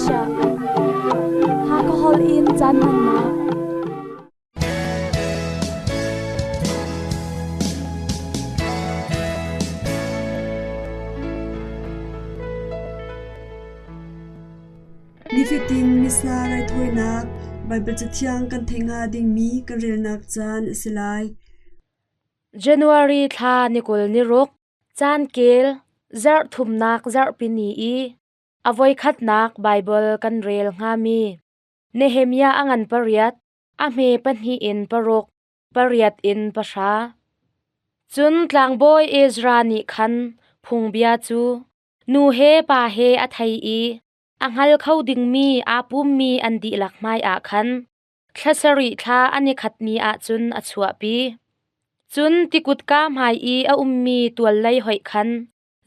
Asia. Hakha holh in caan hmannak. Nifatin Missa raithawinak Baibal Cathiang kan theih hnga dingmi kan relnak caan a si lai. January thla ni 20 ni ruk caan kel zarh thumnak zarhpi ni i a voikhatnak Baibal kan rel hngami Nehemiah a ngan pariat a hme pahnih in paruk pariat in pahra. Cun tlangbawi Ezra nih khan phungbia cu nu he pa he a thei i a hngal kho dingmi aa pummi an dihlak hmaiah khan thla sarih thla an i khat ni ah cun a chuahpi. Cun tikutka hmai i a ummi tual lei hoih khan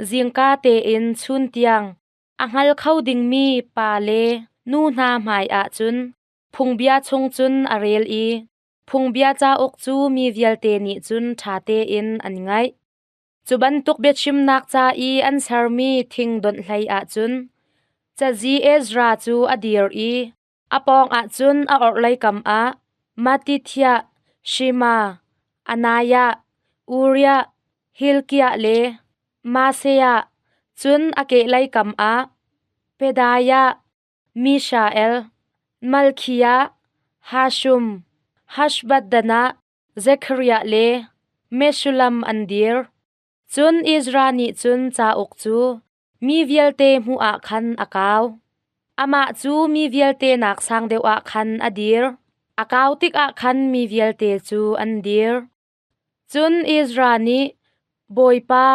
zingka tein chun tiang a hngal kho dingmi pa le nu hna hmaiah cun phungbia chung cun a rel i phungbia cauk cu mi vialte nih cun ṭha tein an ngaih. Cu bantuk biachimnak ca i an sermi thing donhhlei ah cun cazi Ezra cu a dir i a pawngah cun a orhlei kam ah Mattithiah, Shema, Anaiah, Uriah, Hilkiah le Maaseiah, cun a kehlei kam ah Pedaiah, Mishael, Malkhiah, Hashum, Hashbaddanah, Zekhariah le Meshullam an dir. Cun Ezra nih cun cauk cu mi vialte hmuh ah khan a kau. Amah cu mi vialte nak sang deuh ah khan a dir. A kau tikah khan mi vialte cu an dir. Cun Ezra nih Bawipa,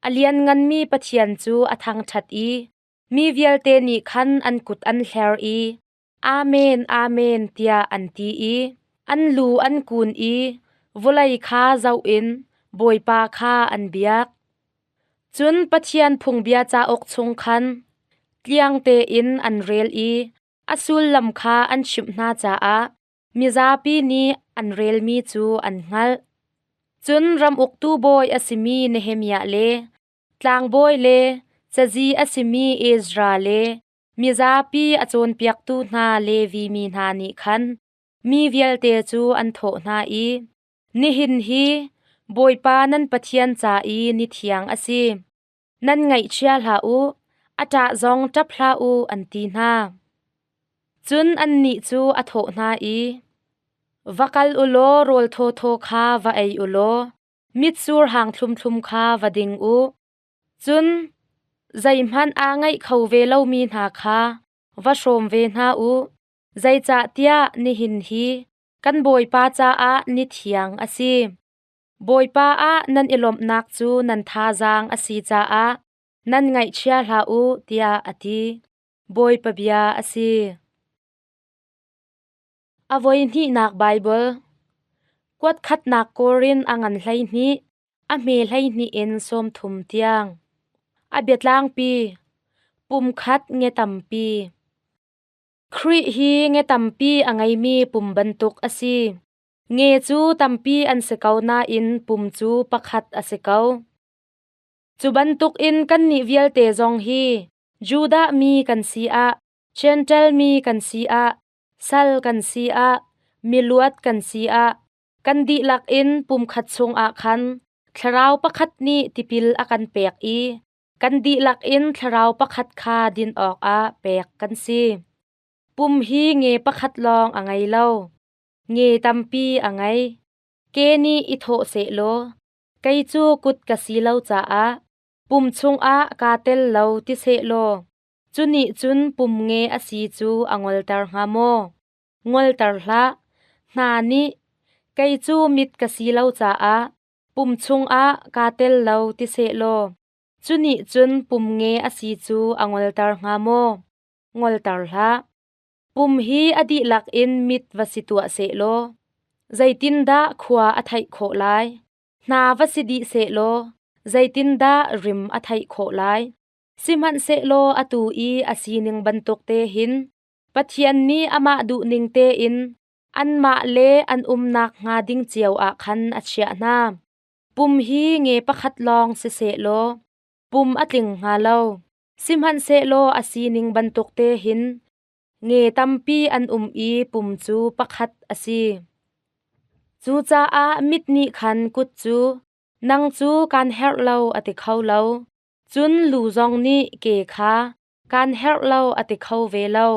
a liannganmi Pathian cu a thangṭhat i mi vialte nih khan an kut an hler i Amen, Amen, tiah an ti i an lu an kun i vawlei kha zoh in Bawipa kha an biak. Cun Pathian phungbia cauk chung khan tliang tein an rel i a sullam kha an chimh hna caah mizapi nih an relmi cu an hngalh. Cun ram uktu bawi a simi Nehemiah le tlangbawi le cazi a simi Ezra le Mizapi a cawnpiaktu hna Levi mi hna nih khan mi vialte cu an thawh hna i, Nihin hi Bawipa nan Pathian ca i ni thiang a si. Nan ngaihchia hlah u, a ṭah zong ṭap hlah u, an ti hna. Cun annih cu a thawh hna i, Va kal u law rawl thawthaw kha va ei u law mitsur hang thlumthlum kha va ding u. Cun zeihmanh aa ngaih kho ve lomi hna kha va hrawm ve hna u, zeicahtiah nihin hi kan Bawipa caah ni thiang a si. Bawipa ah nan i lawmhnak cu nan thazaang a si caah nan ngaihchia hlah u, tiah a ti. Bawipa bia a si. A voihnihnak Baibal Kuatkhatnak Korin a ngan 12, a hme 12 in 30 tiang. A biatlangpi Pumkhat nge tampi. Khrih hi nge tampi a ngeimi pum bantuk a si. Nge cu tampi an si ko nain pum cu pakhat a si ko. Cu bantukin kannih vialte zong hi Judah mi kan si ah, Jentail mi kan si ah, sal kan si ah, miluat kan si ah, kan dihlak in pumkhat chungah khan thlarau pakhat nih tipil a kan pek i kan dihlak in thlarau pakhat kha din awkah pek kan si. Pum hi nge pakhat lawng a ngei lo, nge tampi a ngei. Ke nih i thawh sehlaw, kei cu kut ka si lo caah pum chungah kaa tel lo ti sehlaw, cu nih cun pum nge a si cu a ngolter hnga maw? Ngolter hlah. Hna nih, kei cu mit ka si lo caah pum chungah kaa tel lo ti sehlaw, cu nih cun pum nge a si cu a ngolter hnga maw? Ngolter hlah. Pum hi a dihlak in mit va si tuah sehlaw, zeitindah khua a theih khawh lai? Hna va si dih sehlaw, zeitindah rim a theih khawh lai? Sihmanhsehlaw atu i a sining bantuk te hin Pathian nih amah duhning tein anmah le an umnak hnga ding cio ah khan a chiah hna. Pum hi nge pakhat lawng si sehlaw pum a tling hnga lo. Sihmanhsehlaw a sining bantuk te hin nge tampi an um i pum cu pakhat a si. Cucaah mit nih khan kut cu, Nang cu kaan herh lo a ti kho lo. Cun lu zong nih ke kha, Kaan herh lo a ti kho ve lo.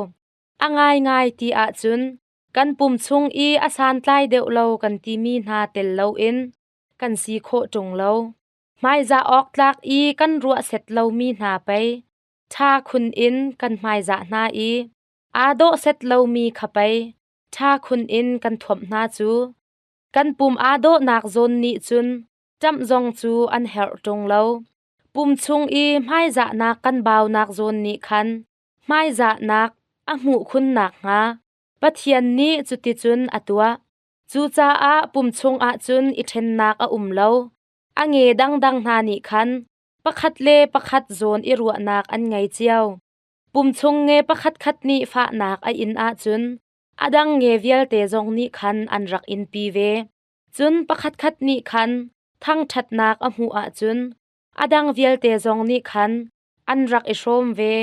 A ngaingai ti ahcun kan pum chung i a santlai deuh lo kan timi hna tel loin kan si khawh ṭung lo. Hmaizah awk tlak i kan ruah set lomi hna pei ṭha khun in kan hmaizah hna i aa dawh set lomi kha pei ṭha khun in kan thuamh hna cu. Kan pum aa dawhnak zawn nih cun ṭamh zong cu an herh ṭung lo. Pum chung i hmaizahnak kan baunak zawn nih khan hmaizahnak a hmuh khun nakhnga Pathian nih cuticun a tuah. Cucaah pum chungah cun i ṭhennak a um lo. A nge dangdang hna nih khan pakhat le pakhat zawn i ruahnak an ngei cio. Pum chung nge pakhatkhat nih fahnak a in ahcun a dang nge vialte zong nih khan an rak inpi ve. Cun pakhatkhat nih khan thangṭhatnak a hmuh ahcun a dang vialte zong nih khan an rak i hrawm ve.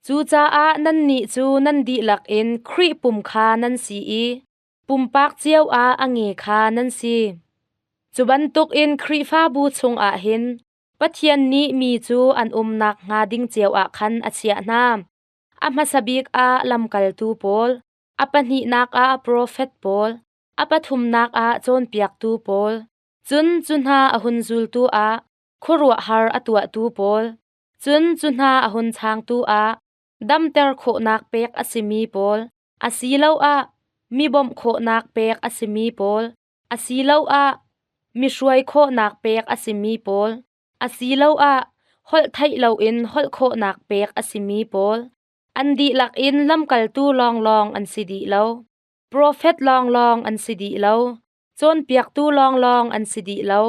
Cucaah nannih cu nan dihlak in Khrih pum kha nan si i pumpak cio ah a nge kha nan si. Cu bantukin Khrihfabu chungah hin Pathian nih mi cu an umnak hnga ding cio ah khan a chiah hna. A hmasa bik ah lamkaltu pawl, a pahnihnak ah profet pawl, a pathumnak ah cawnpiaktu pawl, cun cu hna a hun zultu ah khuaruahhar a tuahtu pawl, cun cu hna a hun changtu ah damter khawhnak pek a simi pawl, asiloah mi bawmh khawhnak pek a simi pawl, asiloah mi hruai khawhnak pek a simi pawl, asiloah holh theih loin holh khawhnak pek a simi pawl, an dihlak in lamkaltu lawnglawng an si dih lo, profet lawnglawng an si dih lo, cawnpiaktu lawnglawng an si dih lo.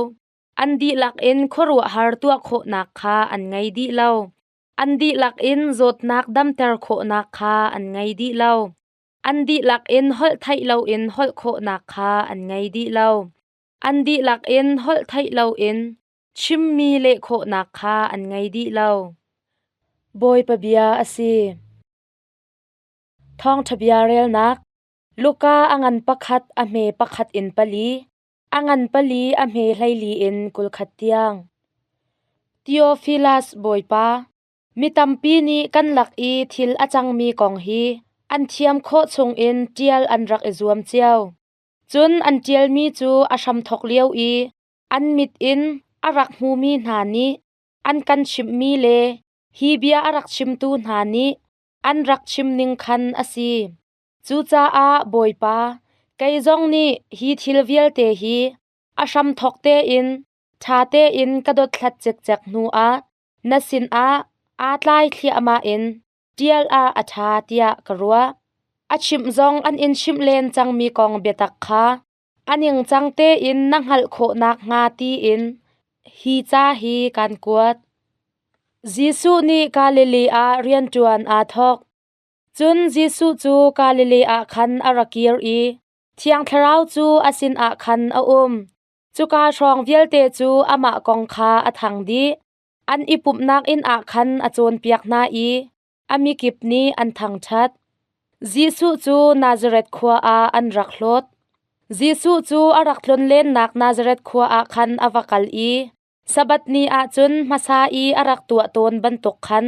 An dihlak in khuaruahhar tuah khawhnak kha an ngei dih lo. An dihlak in zawtnak damter khawhnak kha an ngei dih lo. An dihlak in holh theih loin holh khawhnak kha an ngei dih lo. An dihlak in holh theih loin chimmi leh khawhnak kha an ngei dih lo. Bawipa bia a si. Thawngṭha bia relnak Luka a ngan pakhat a hme pakhat in pali, a ngan pali a hme 14 in 21 tiang. Theophilus Bawipa, mi tampi nih kan lak i thil a cangmi kong hi an thiam khawh chungin ṭial an rak i zuam cio. Cun an ṭialmi cu a hramthawk lio i an mit in a rak hmumi hna nih an kan chimhmi le hi bia a rak chimtu hna nih an rak chim ning khan a si. Cucaah Bawipa, kei zong nih hi thil vialte hi a hramthawk tein ṭha tein ka dothlat cikcek hnuah na sinah aa tlai thliahmah in ṭial ah a ṭha tiah ka ruah. A chimh zong an in chimh len cangmi kong biatak kha a ningcang tein na hngalh khawh nakhnga tiin hi ca hi kaan kuat. Jesuh nih Galilee ah rianṭuan aa thawk. Cun Jesuh cu Galilee ah khan a ra kir i Thiang Thlarau cu a sinah khan a um. Cuka hrawng vialte cu amah kong kha a thang dih. An i pumhnak inn ah khan a cawnpiak hna i a mikip nih an thangṭhat. Jesuh cu Nazareth khua ah an rak hlawt. Jesuh cu a rak tlonlennak Nazareth khua ah khan a va kal i Sabbath ni ah cun hmasa i a rak tuah tawn bantuk khan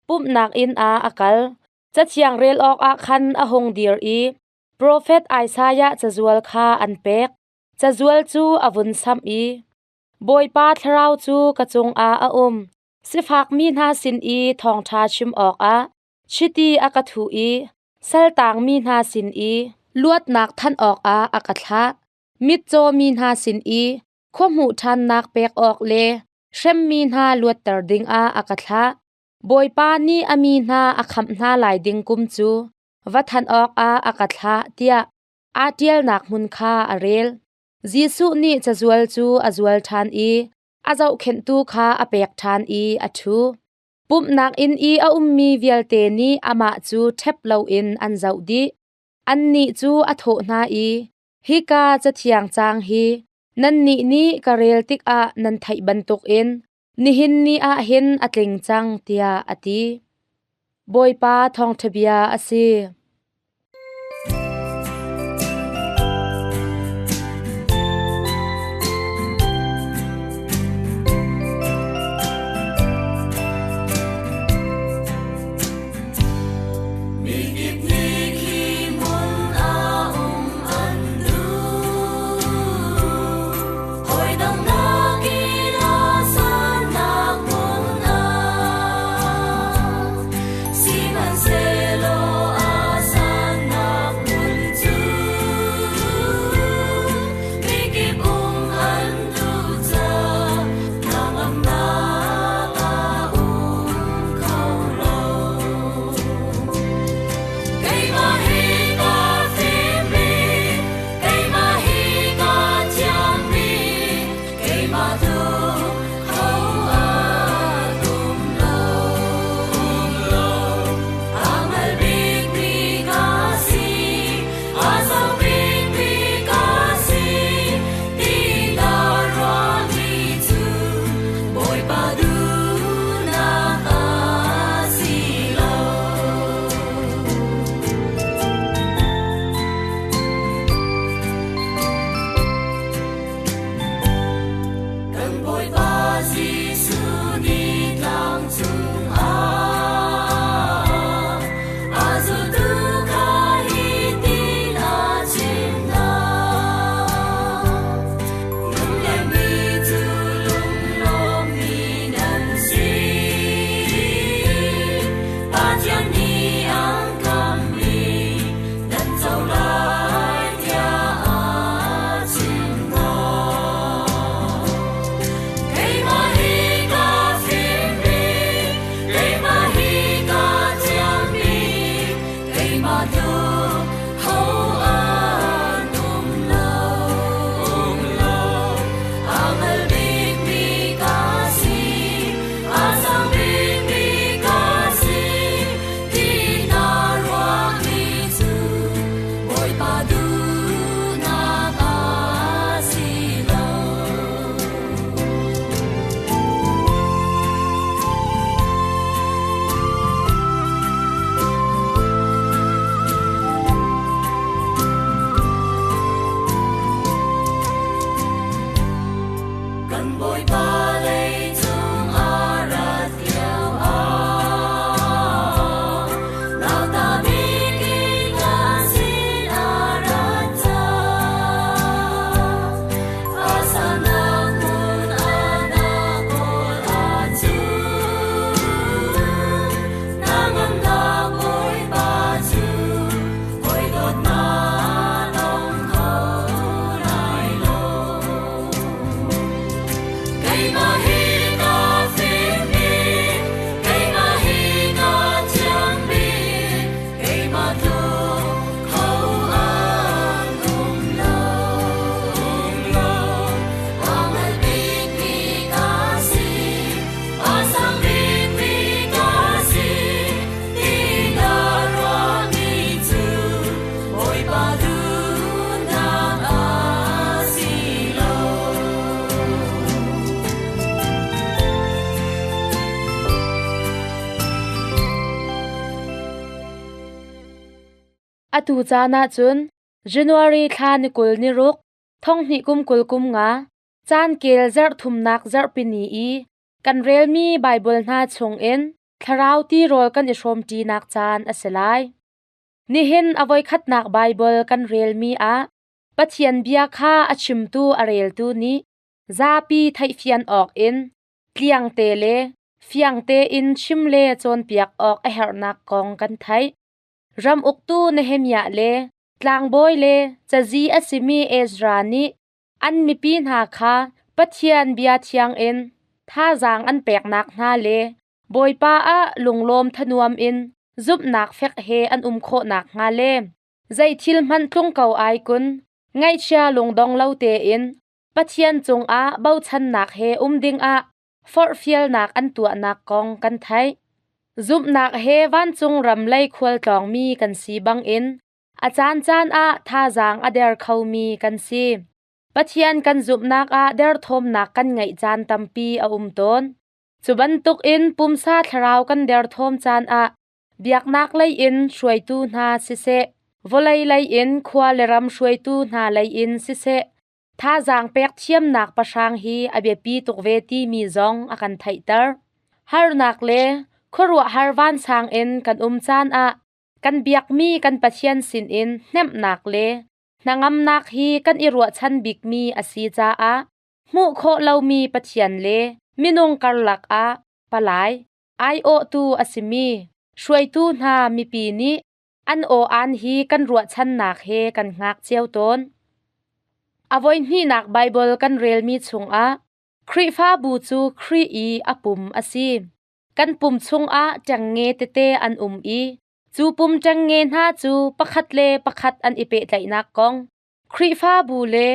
pumhnak inn ah a kal. Cathiang rel awkah khan a hung dir i profet Isaiah cazual kha an pek. Cazual cu a vun samh i, Bawipa Thlarau cu ka cungah a um. Sifakmi hna sin i thawngṭha chim awkah chiti a ka thuh i saltangmi hna sin i luatnak thanh awkah a ka thlah. Mitcaw mi hna sin i khuahmuh ṭhannak pek awk le hremmi hna luatter dingah a ka thlah. Bawipa nih a mi hna a khamh hna lai ding kum cu va thanh awkah a ka thlah tiah aa ṭialnak hmun kha a rel. Jesuh nih cazual cu a zual ṭhan i a zohkhenhtu kha a pek ṭhan i a ṭhu. Pumhnak inn i a ummi vialte nih amah cu ṭhep loin an zoh dih. Annih cu a thawh hna i, Hika cathiang caang hi nannih nih ka rel tikah nan theih bantukin. Nihin ni ah hin a tling cang, tiah a ti. Bawipa thawngṭha bia a si. Mikip nih khi hmun ah um an duh. Hawi dang nakin a sannak hmun ah, sihmanhsehlaw a sannak hmun cu mikip um an duh caah hnangamnak a um kho lo. Keimah hi ka fimmi, keimah hi ka thiammi, keimah tu ho an um lo. A hngal bikmi ka si, a zoh bikmi ka si, ti na ruahmi cu Bawipa duhnak a si lo. Kan Bawipa Jesuh nih tlang cungah a zultu kha hitin a chimh hna. Lunglemmi cu lunglawmmi nan si. Pathian nih an kammi nan co lai tiah a chimh hna. Keimah hi ka fimmi, keimah hi ka thiammi, keimah tu ho an um lo. A hngal bikmi ka si, a sang bikmi ka si, ti na ruahmi cu Bawipa duhnak a si lo. Kan Bawipa leicung a rat lio ah, nauta bik in kan sin a rat cang. A sannak hmun ah na kawl ahcun, hnangamnak Bawipa cu hawi dawtnak tong kho lai lo. Keimah hi ka fimmi, keimah hi ka thiammi, keimah tluk kho an um lo. A hngal bikmi ka si, a sang bikmi ka si, ti na ruahmi cu Bawipa duhnak a si lo. Atu caan ahcun January thla ni 20 ni ruk, thonghnih kum 20 kum nga, caan kel zarh thumnak zarhpini i kan relmi Baibal hna chungin thlarau tirawl kan i hrawmṭinak caan a si lai. Nihin a voikhatnak Baibal kan relmi ah Pathian bia kha a chimtu a reltu nih zapi theihfian awk in tliangte le fiang tein chim le cawnpiak awk a herhnak kong kan theih. Ram uktu Nehemiah le tlangbawi le cazi a simi Ezra nih an mipi hna kha Pathian bia thiang in thazaang an peknak hna le Bawipa ah lunglawm thanuam in zumhnak fek he an um khawh nakhnga le zei thil hmanh tlung ko ai kun ngaihchia lungdong lo tein Pathian cungah bochannak he um dingah forhfialnak an tuahnak kong kan theih. Zumhnak he vancung ram lei khualtlawngmi kan si bangin a caancaan ah thazaang a der khomi kan si. Pathian kan zumhnak ah derthawmnak kan ngeih caan tampi a um tawn. Cu bantukin pumsa thlarau kan derthawm caan ah biaknak lei in hruaitu hna siseh, vawlei lei in khua le ram hruaitu hna lei in siseh, thazaang pek thiamnak pahrang hi a biapi tuk ve timi zong a kan theihter. Harnak le khuaruahhar vansang in kan um caan ah kan biakmi kan Pathian sinin hnemhnak le hnangamnak hi kan i ruahchan bikmi a si caah hmuh khawh lomi Pathian le minung karlak ah palai aiawhtu a simi hruaitu hna mipi nih an aw-aan hi kan ruahchannak he kan hngak cio tawn. A voihnihnak Baibal kan relmi chungah Khrihfabu cu Khrih i a pum a si. Kan pum chungah ṭengnge tete an um i cu pum ṭengnge hna cu pakhat le pakhat an i pehtlaihnak kong, Khrihfabu le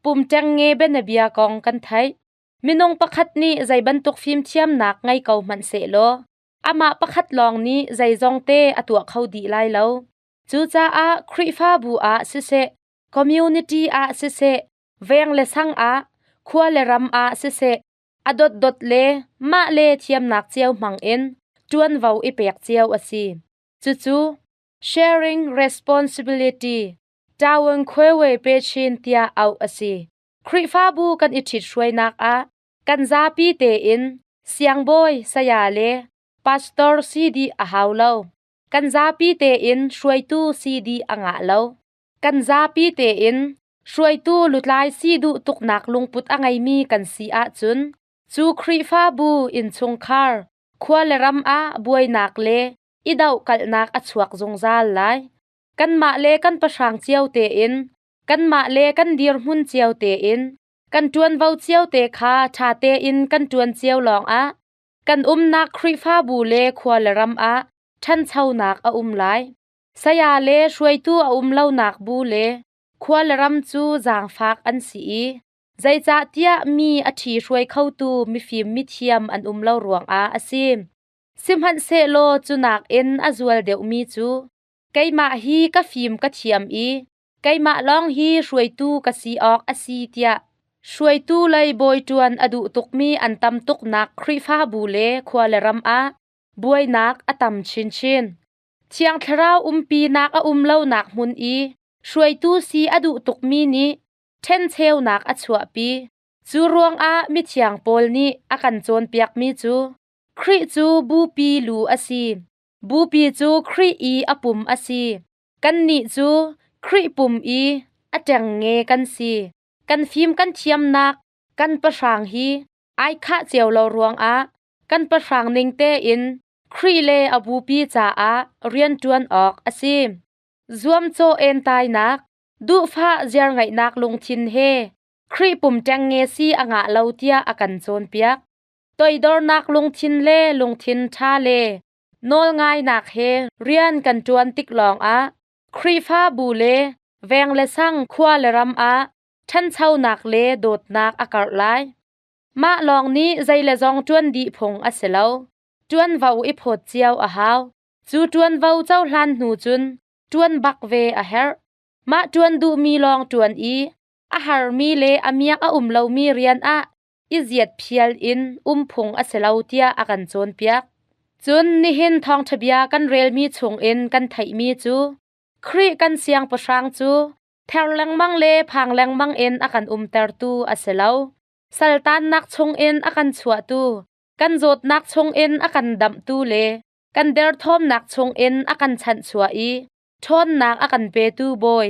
pum ṭengnge bianabia kong kan theih. Minung pakhat nih zei bantuk fimthiamnak ngei ko hmanh sehlaw amah pakhat lawng nih zeizongte a tuah kho dih lai lo. Cucaah Khrihfabu ah siseh, community ah siseh, veng le sang ah, khua le ram ah siseh, a dotdot le mah le thiamnak cio hmang in ṭuanvo i pek cio a si. Cucu sharing responsibility, ṭaung khuewe pe chin tiah auh a si. Khrihfabu kan i ṭhithruainak ah kan zapi tein siangbawi, saya le pastor si dih a hau lo. Kan zapi tein hruaitu si dih a ngah lo. Kan zapi tein hruaitu lutlai si duh tuknak lungput a ngeimi kan si ahcun cu Khrihfabu innchungkhar, khua le ram ah buainak le i dohkalhnak a chuak zungzal lai. Kanmah le kan pahrang cio tein, kanmah le kan dirhmun cio tein, kan ṭuanvo cio te kha ṭha tein kan ṭuan cio lawngah kan umnak Khrihfabu le khua le ram ah ṭhanchonak a um lai. Saya le hruaitu a um lonak bu le khua le ram cu zaangfak an si i zeicahtiah mi a ṭhihruai khotu mifim mithiam an um lo ruangah a si. Sihmanhsehlaw cu nakin a zual deuhmi cu keimah hi ka fim ka thiam i keimah lawng hi hruaitu ka si awk a si tiah hruaitu lei bawi ṭuan a duh tukmi an tam tuknak Khrihfabu le khua le ram ah buainak a tam chinchin. Thiang Thlarau umpinak a um lonak hmun i hruaitu si a duh tukmi nih ṭhencheunak a chuahpi. Cu ruangah mithiang Paul nih a kan cawnpiakmi cu Khrih cu bupi lu a si. Bupi cu Khrih i a pum a si. Kannih cu Khrih pum i a ṭengnge kan si. Kan fim kan thiamnak kan pahrang hi ai khah cio lo ruangah kan pahrang ning tein Khrih le a bupi caah rianṭuan awk a si. Zuamcawh entainak, duhfah ziarngeihnak lungthin he Khrih pum ṭengnge si a ngah lo tiah a kan cawnpiak. Toidornak lungthin le lungthin ṭha le nawlngainak he rian kan ṭuan tik lawngah Khrihfabu le veng le sang khua le ram ah ṭhanchonak le dawtnak a karh lai. Mah lawng nih zei le zong ṭuan dih phung a si lo. Ṭuanvo i phawt cio a hau. Cu ṭuanvo cohlan hnu cun ṭuan bak ve a herh. Mah ṭuan duhmi lawng ṭuan i a harmi le a miak a um lomi rian ah i ziatphial in um phung a si lo tiah a kan cawnpiak. Cun nihin thawngṭha bia kan relmi chungin kan theihmi cu Khrih kan Siangpahrang cu ther lengmang le phang lengmang in a kan umtertu a si lo. Saltannak chungin a kan chuahtu, kan zawtnak chungin a kan damhtu le kan derthawmnak chungin a kan chanhchuah i ṭhawnnak a kan petu Bawi,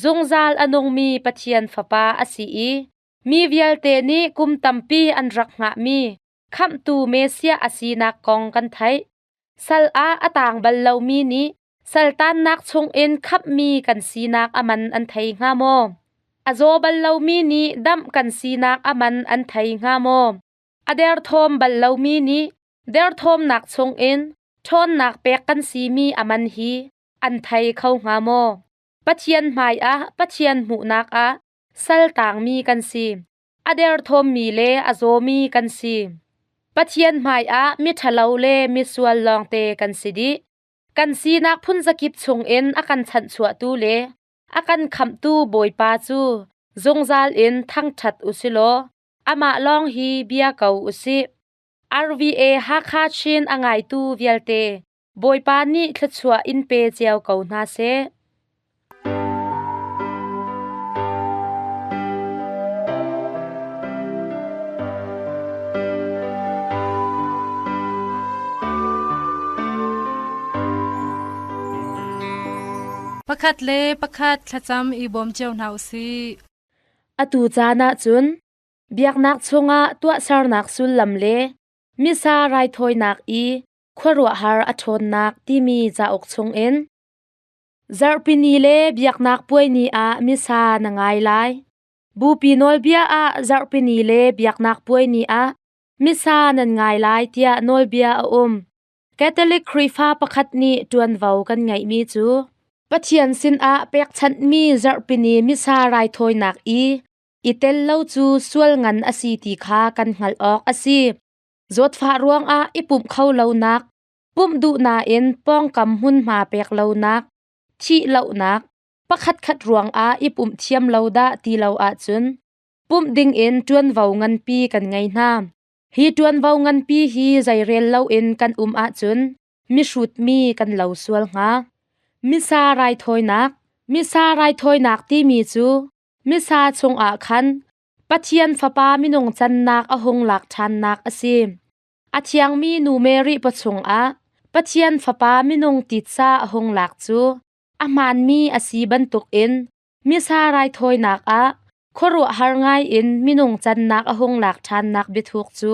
zungzal a nungmi Pathian Fapa a si i mi vialte nih kum tampi an rak hngahmi Khamhtu Messiah a sinak kong kan theih. Sal ah a taang bal lomi nih saltannak chungin khamhmi kan sinak a man an thei hnga maw? A zaw bal lomi nih damh kan sinak a man an thei hnga maw? A derthawm bal lomi nih derthawmnak chungin ṭhawnnak pek kan simi a man hi an thei kho hnga maw? Pathian hmaiah Pathian hmuhnak ah sal taangmi kan si. A derthawmmi le a zawmi kan si. Pathian hmaiah miṭhalo le misual lawngte kan si dih. Kan sinak phunzakip chungin a kan chanhchuahtu le a kan khamhtu Bawipa cu zungzal in thangṭhat u si law amah lawng hi bia ko u sih. RVA Hakha Chin a ngaitu vialte Bawipa nih thluachuah in pe cio ko hna seh. Pakhat le pakhat thlacam i bawm cio hna u sih. Atu caan ah cun biaknak chungah tuahsernak sullam le misa raithawinak i khuaruahhar a ṭhawnnak timi cauk chungin Zarhpini le biaknak puai ni ah misa na ngai lai. Bupi nawlbia ah zarhpini le biaknak puai ni ah misa nan ngai lai tiah nawlbia a um. Catholic Khrihfa pakhat nih ṭuanvo kan ngeihmi cu Pathian sinah pekchanhmi zarhpini misa raithawinak i i tel lo cu sual ngan a si ti kha kan hngalh awk a si. Zawtfah ruangah i pumh kho lonak, pumh duh nain pawngkam hmunhma pek lonak, thih lohnak, pakhatkhat ruangah i pumh thiam lo dah ti lo ahcun pumh dingin ṭuanvo nganpi kan ngei hna. Hi ṭuanvo nganpi hi zeirel loin kan um ahcun mihrutmi kan lo sual hnga. Misa raithawinak Misa raithawinak timi cu Misa chungah khan Pathian Fapa minung cannak a hung lak ṭhannak a si. A thiangmi nu Mary pawchung ah Pathian Fapa minung titsa a hung lak cu a hmaanmi a si bantukin Misa raithawinak ah khuaruahhar ngaiin minung cannak a hung lak ṭhannak biathuk cu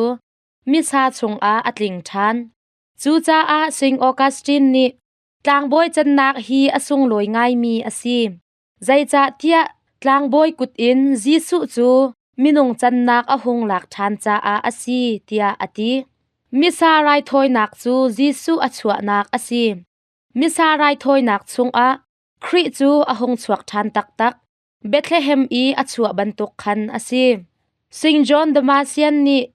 Misa chungah a tling ṭhan. Cucaah Saint Augustine nih tlangbawi cannak hi a sunglawi ngaimi a si. Zeicahtiah tlangbawi kut in Jesuh cu minung cannak a hung lak ṭhan caah a si tiah a ti. Misa raithawinak cu Jesuh a chuahnak a si. Misa raithawinak chungah Khrih cu a hung chuak ṭhan taktak. Bethlehem i a chuah bantuk khan a si. Saint John Damascene nih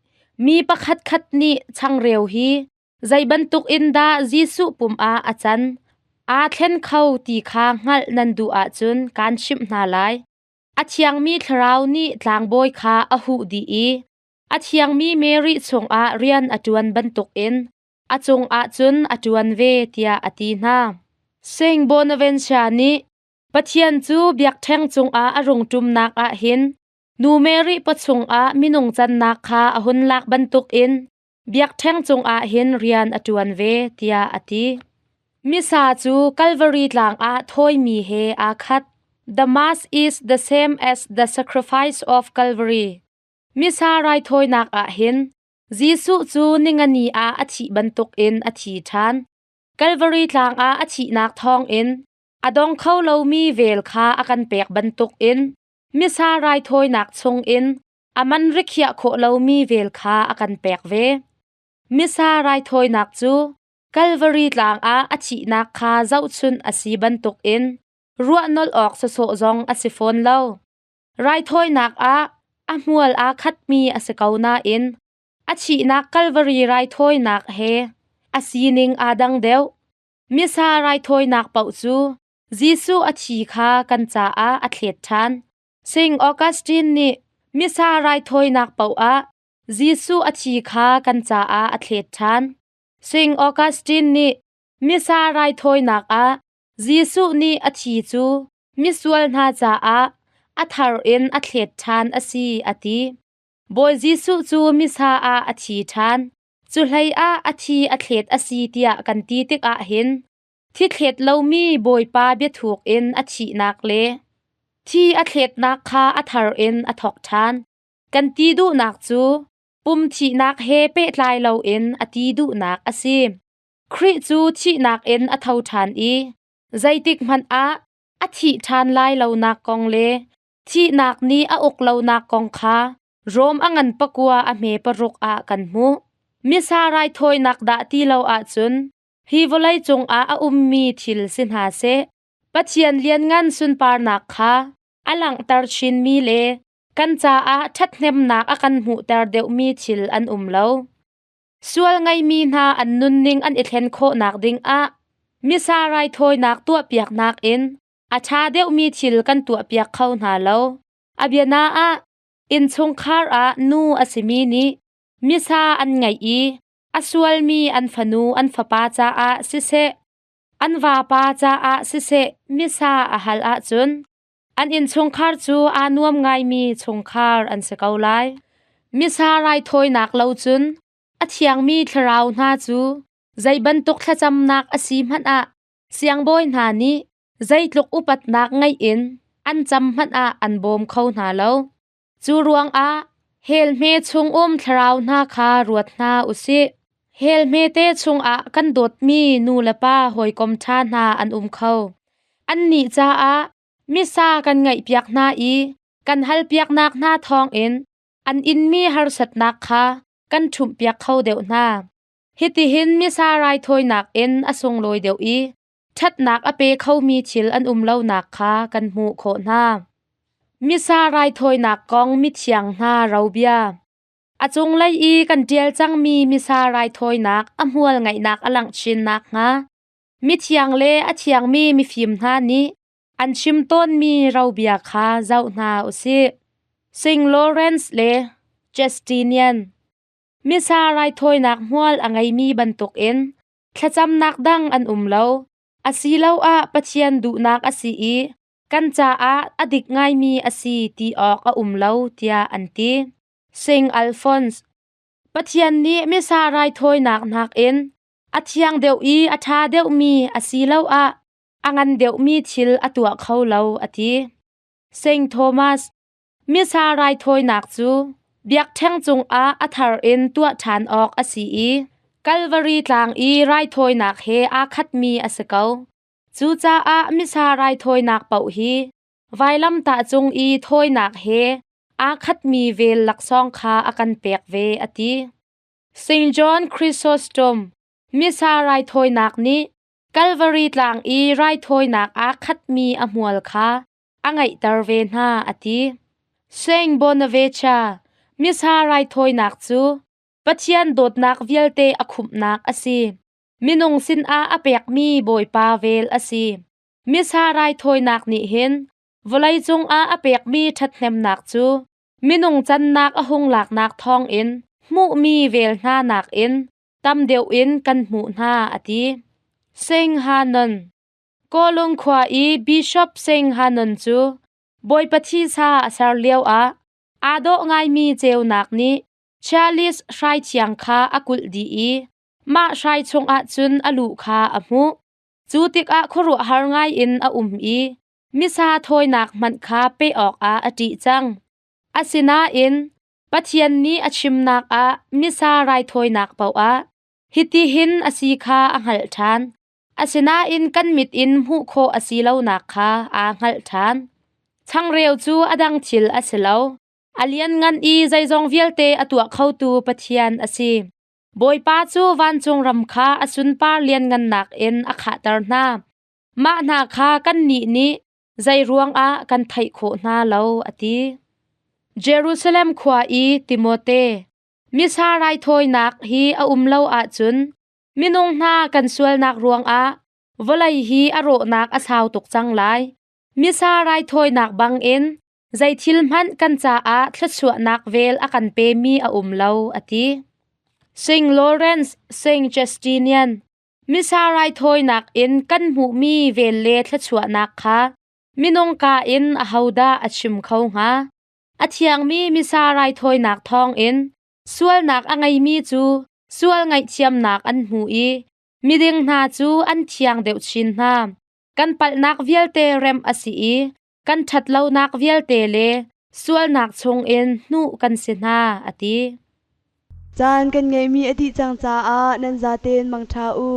mi pakhatkhat nih changreu hi zei bantuk in dah Jesuh pum ah a can, aa thlen kho ti kha hngalh nan duh ahcun kaan chimh hna lai. A thiangmi thlarau nih tlangbawi kha a huh dih i a thiangmi Mary chungah rian a ṭuan bantukin a cungah cun a ṭuan ve tiah a ti hna. Saint Bonaventure nih Pathian cu biakṭheng cungah a rung ṭumnak ah hin Nu Mary pawchung ah minung cannak kha a hun lak bantukin biakṭheng cungah hin rian a ṭuan ve tiah a ti. Misa cu Calvary tlang ah thawimi he aa khat. The Mass is the same as the sacrifice of Calvary. Misa raithawinak ah hin Jesuh cu ningani ah a thih bantukin a thi ṭhan. Calvary tlang ah a thihnak thawngin a dong kho lomi vel kha a kan pek bantukin Misa raithawinak chungin a man rikhiah khawh lomi vel kha a kan pek ve. Misa raithawinak cu Calvary tlang ah a thihnak kha zohchunh a si bantukin ruahnolh awk sawsawh zong a si fawn lo. Raithawinak ah a hmual aa khatmi a si ko nain a thihnak Calvary raithawinak he a sining aa dang deuh. Misa raithawinak paoh cu Jesuh a thi kha kan caah a thlet ṭhan. Saint Augustine nih Misa raithawinak paoh ah Jesuh a thi kha kan caah a thlet ṭhan. Saint Augustine nih Misa raithawinak ah Jesuh nih a thi cu misual hna caah a thar in a thlet ṭhan a si a ti. Bawi Jesuh cu Misa ah a thi ṭhan. Cu hlei ah a thi a thlet a si tiah kan ti tikah hin thi thlet lomi Bawipa biathuk in a thihnak le thi a thletnak kha a thar in a thawk ṭhan. Kan ti duhnak cu pum thihnak he pehtlai loin a ti duhnak a si. Khrih cu thihnak in a tho ṭhan i zeitik hmanh ah a thih ṭhan lai lonak kong le thihnak nih a uk lonak kong kha Rom a ngan pakua a hme paruk ah kan hmuh. Misa raithawinak dah ti lo ahcun hi vawlei cungah a ummi thil si hna seh, Pathian lianngan sunparnak kha a langhter chinmi le kan caah ṭhathnemnak a kan hmuhter deuhmi thil an um lo. Sual ngeimi hna an nunning an i thlen khawhnak dingah Misa raithawinak tuahpiaknak in a ṭha deuhmi thil kan tuahpiak kho hna lo. A biana ah, innchungkhar ah nu a simi nih Misa an ngaih i a sualmi an fanu an fapa caah siseh, an vapa caah siseh misa a hal ahcun an innchungkhar cu aa nuam ngaimi chungkhar an si ko lai. Misa raithawinak lo cun a thiangmi thlarau hna cu zei bantuk thlacamnak a si hmanh ah siangbawi hna nih zeitluk upatnak ngeih in an cam hmanh ah an bawm kho hna lo. Cu ruangah hell hme chungum thlarau hna kha ruat hna usih. Hell hmete chungah kan dawtmi nu le pa hawikom ṭha hna an um kho. Annih caah misa kan ngaihpiak hna i kan halpiaknak hna thawngin an inmi harsatnak kha kan ṭhumhpiak kho deuh hna. Hitihin misa raithawinak in a sunglawi deuh i ṭhatnak a pe khomi thil an um lonak kha kan hmuh khawh hna. Misa raithawinak kong mithiang hna robia. A cunglei i kan ṭial cangmi misa raithawinak a hmual ngeihnak a langh chin nakhnga mithiang le a thiangmi mifim hna nih an chim tawnmi robia kha zoh hna u sih. St. Lawrence le Justinian Misa raithawinak hmual a ngeimi bantukin thlacamnak dang an um lo. Asiloah Pathian duhnak a si i kan caah a dik ngaimi a si ti awk a um lo tiah an ti. Sing Alphonse Pathian nih misa raithawinak nakin a thiang deuh i a ṭha deuhmi asiloah a ngan deuhmi thil a tuah kho lo a ti. Saint Thomas Misa raithawinak cu biakṭheng cungah a thar in tuah ṭhan awk a si i Kalvari tlang i raithawinak he aa khatmi a si ko. Cucaah Misa raithawinak paoh hi vailamtah cung i thawinak he aa khatmi vel laksawng kha a kan pek ve a ti. St. John Chrysostom Misa raithawinak nih Kalvari tlang i raithawinak aa khatmi a hmual kha a ngeihter ve hna a ti. Saint Bonaventure Misa raithawinak cu Pathian dawtnak vialte a khumhnak a si. Minung sinah a pekmi Bawipa vel a si. Misa raithawinak nih hin vawleicung ah a pekmi ṭhathnemnak cu minung cannak a hung laknak thawngin hmuhmi vel hna nakin tam deuh in kan hmuh hna a ti. Saint Hanon Kawlung khua i Bishop Sing Hanon cu Bawipa thisa a ser lioah aa dawh ngaimi ceunak nih Charles hrai thiang kha a kulh dih i mah hrai chungah cun a luh kha a hmuh. Cu tikah khuaruahhar ngaiin a um i misa thawinak hmanh kha peh awkah a ṭih cang. Asinain Pathian nih a chimnak ah misa raithawinak paoh ah hitihin a si kha a hngalh ṭhan. Asinain kan mit in hmuh khawh a si lonak kha aa hngalh ṭhan. Changreu cu a dang thil a si lo. A lianngan i zeizong vialte a tuah khotu Pathian a si. Bawipa cu vancung ram kha a sunpar lianngannak in a khahter hna. Mah hna kha kannih nih zei ruangah kan theih khawh hna lo, a ti. Jerusalem khua i Timote, Misa raithawinak hi a um lo ahcun Minung hna kan sualnak ruangah vawlei hi a rawhnak a sau tuk cang lai. Misa raithawinak bangin zei thil hmanh kan caah thluachuahnak vel a kan pemi a um lo, a ti. St. Lawrence St. Justinian Misa raithawinak in kan hmuhmi vel le thluachuahnak kha minung ka in ahodah a chim kho hnga? A thiangmi Misa raithawinak thawngin Sualnak a ngeimi cu sual ngaihthiamnak an hmu i miding hna cu an thiang deuh chin hna. Kan palhnak vialte remh a si i kan ṭhatlonak vialte le sualnak chungin hnuh kan si hna, a ti. Caan kan ngeihmi a dih cang caah nan zaten mangṭha u.